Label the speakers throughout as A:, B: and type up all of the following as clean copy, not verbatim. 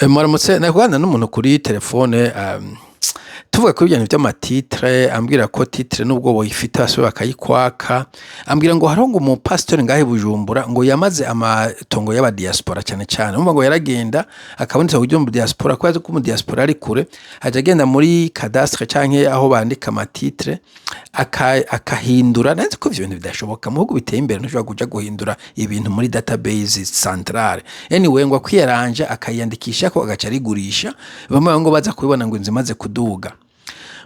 A: Mwaramutse, nari kuganira n'umuntu kuri telefone, tuvuga kuri ibintu vy'ama titres, ambwira ko titre nubwo woyifita basubira bakayikwaka. Ambwira ngo hariho ngo umupasitori ngahe i Bujumbura ngo yamaze amatongo y'aba diaspora cane cane. Urumva ngo yaragenda akaboneka kuburyo mu diaspora, kubera azi ko mu diaspora ari kure, aca agenda muri cadastre canke aho bandika ama titres akahindura. Nari ko ivyo bintu bidashoboka mu bihugu biteye imbere, ntushobora kuja guhindura ibintu muri database centrale. Anyway, ngo akwiyaranja akayiyandikishako, agaca arigurisha. Bamwe ngo baza kubibona ngo inzu imaze kuduga.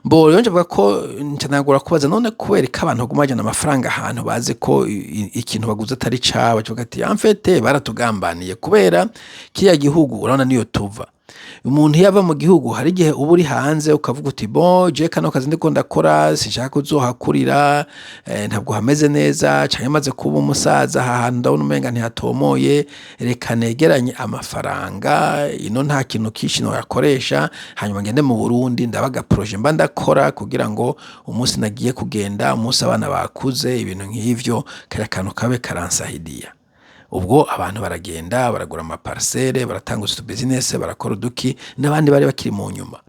A: Mbo rero njavuga ko nca ntangura kubaza: none kubera ko abantu baguma bajana amafaranga ahantu bazi ko ikintu baguze atari cabo? Bacavuga ati: "En fait, baratugambaniye." Kubera kiriya gihugu, urabona niyo tuva, umuntu iyo ava mu gihugu, hari igihe uba uri hanze ukavuga uti: "Bon, je kano kazi ndiko ndakora sinshaka kuzohakurira, ntabwo hameze neza, canke maze kuba umusaza, aha hantu ndabona umenga ntihatomoye, reka negeranye amafaranga ino, nta kintu kinshi noyakoresha, hanyuma ngende mu Burundi ndabaga projet mba ndakora, kugira ngo umunsi nagiye kugenda, umunsi abana bakuze, ibintu nk'ivyo, kariya kantu kabe karansahidiya." Ubwo abantu baragenda baragura ama parcelles, baratanguza utu business, barakora uduki, n'abandi bari bakiri mu nyuma.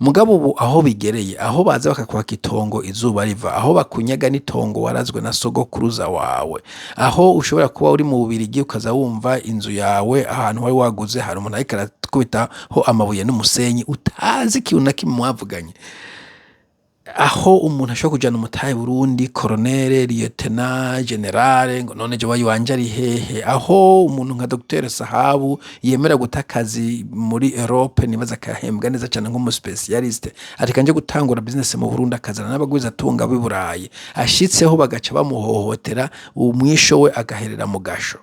A: Mugabo ubu aho bigereye, aho baza bakakwaka itongo izuba riva, aho bakunyaga n'itongo warazwe na sogokuruza wawe, aho ushobora kuba uri mu Bubirigi ukaza wumva inzu yawe ahantu wari waguze hari umuntu ariko arakubitaho amabuye n'umusenyi, utazi ikintu na kimwe mwavuganye, aho umuntu ashobora kujana umutahe Burundi, colonel, lieutenant, général, ngo none jewe iwanje ari hehe? Aho umuntu nka Dr Sahabu yemera guta akazi muri Europe, nibaza akahembwa neza cane nk'umu spécialiste, ati: "Kanje gutangura business mu Burundi", akazana n'abagwizatunga b'i Burayi, ashitseho bagaca bamuhohotera, umwisho we agaherera mu gasho.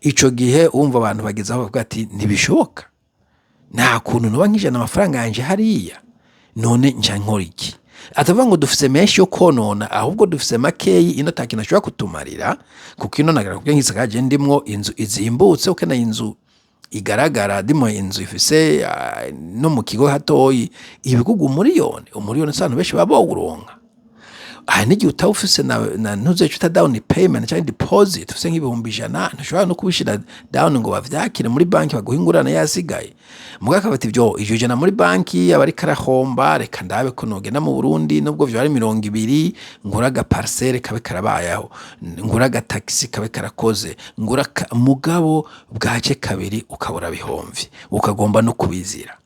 A: Ico gihe wumva abantu bageze aho bavuga ati: "Ntibishoboka, nta kuntu noba nkijana amafaranga yanje hariya, none nca nkora iki?" Atavuga ngo dufise menshi yo konona, ahubwo dufise makeyi ino ata kintu ashobora kutumarira, kuko ino nagara kubwira nk'isagara je ndimwo, inzu izimbutse, ukeneye inzu igaragara, ndimo inzu ifise no mu kigo hatoyi, ibigugu umuriyoni. Umuriyoni si abantu benshi baba bawuronka. Hari n'igihe utaba ufise na ntuze uta down payment cyangwa deposit, ufise nk'100,000, ntushobora no kubishira down ngo bavyakire muri banki baguhe ingurane yasigaye. Mugabo akaba ivyo iryo jana muri banki aba ariko arahomba: "Reka ndabe ko nogenda mu Burundi, nubwo vyoba ari 20, ngura aga parcelle kabe karabayeho, ngura aga taxi kabe karakoze, ngura." Mugabo bwace kabiri ukabura bihomvye, ukagomba no kubizira.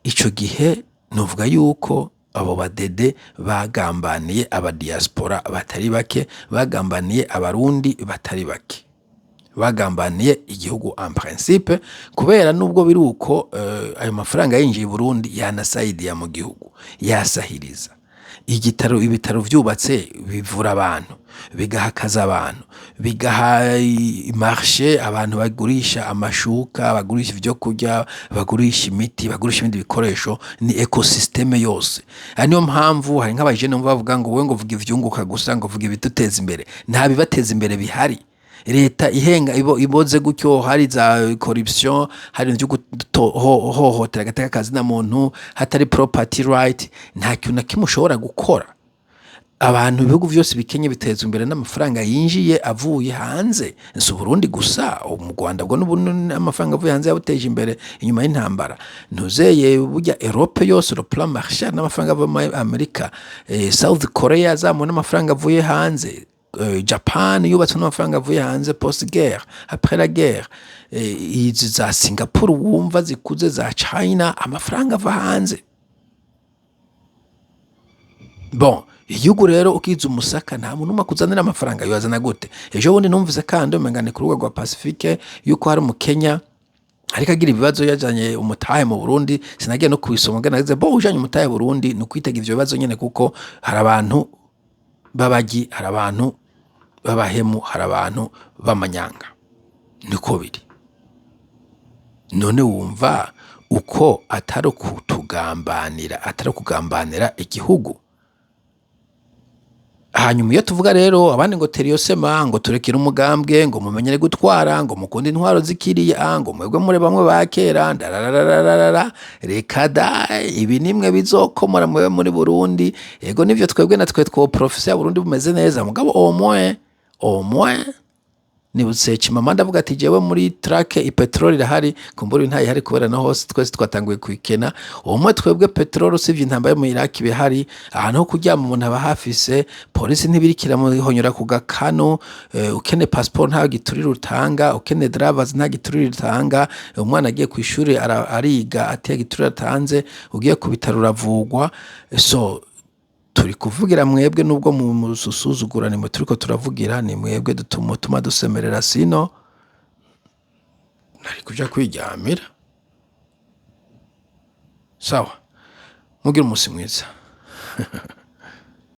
A: Ico gihe novuga yuko abo badede bagambaniye aba diaspora batari bake, bagambaniye Abarundi batari bake, bagambaniye igihugu en principe, kubera nubwo biri uko, ayo mafaranga yinjiye i Burundi yanasaidiya mu gihugu, yasahiriza igitaro, ibitaro vyubatse bivura abantu, bigaha akazi abantu, bigaha marché abantu bagurisha amashuka, bagurisha ivyo kurya, bagurisha imiti, bagurisha ibindi bikoresho. Ni écosystème yose. Ari niyo mpamvu hari nk'abajene bumva bavuga ngo: "Wowe ngo vuga ivyunguka gusa, ngo vuga ibiduteza imbere." Nta bibateza imbere bihari. Leta ihenga iboze gutyo, hari za corruption, hari ibintu vyo guhohotera agateka kazina muntu, hatari property right, nta kintu na kimwe ushobora gukora. Abantu, ibihugu vyose bikenye bitezwa imbere n'amafaranga yinjiye avuye hanze. Si Uburundi gusa, mu Rwanda bwo n'ubu amafaranga avuye hanze yabuteje imbere inyuma y'intambara. Ntuzeye burya Europe yose, le plan Marshall n'amafaranga ava muri Amerika, South Korea yazamuwe n'amafaranga avuye hanze, Japan yubatswe n'amafaranga avuye hanze post guerre, après la guerre, izi za Singapore wumva zikuze, za China, amafaranga ava hanze. Bon, igihugu rero ukiza umusaka, nta muntu umwe akuzanira amafaranga, yoazana gute? Ejo bundi numvise kandi umenga ni ku rubuga rwa Pacifique yuko hari mu Kenya ariko agira ibibazo, yajanye umutahe mu Burundi. Sinagiye no kubisoma, ngo nagize bo ujanye umutahe mu Burundi ni ukwitega ivyo bibazo nyene, kuko hari abantu b'abagi, hari abantu b'abahemu, hari abantu b'amanyanga, niko biri. None wumva uko atari ukutugambanira, atari ukugambanira igihugu? Hanyuma iyo tuvuga rero, abandi ngo teriyosema, ngo turekere umugambwe, ngo mumenyere gutwara, ngo mukunde intwaro zikiriya, ngo mwebwe muri bamwe ba kera, ndararararara. Reka da, ibi nimwe bizokomora mwebwe muri Burundi. Yego nivyo, twebwe natwe two professeur Burundi bumeze neza, mugabo au moins, au moins Nibutse Chimamanda avuga ati: "Jewe muri truck ipetroli irahari." Kumbura ntayihari, kubera no hose twese twatanguye kuyikena. Umwe twebwe petroli, usivye intambara yo mu Iraq, ibihari. Ahantu ho kuryama umuntu aba hafise, polisi ntibirikira muhonyora ku gakano, ukene passport nta giturire utanga, ukene drivers nta giturire utanga, umwana agiye kw'ishuri ariga atiya giturire atanze, ugiye ku bitaro uravugwa. So turi kuvugira mwebwe, nubwo mu mususuzugura, nimwe turiko turavugira, ni mwebwe dutuma dusemerera, sino nari kuja kwiryamira. Sawa, mugire umusi mwiza.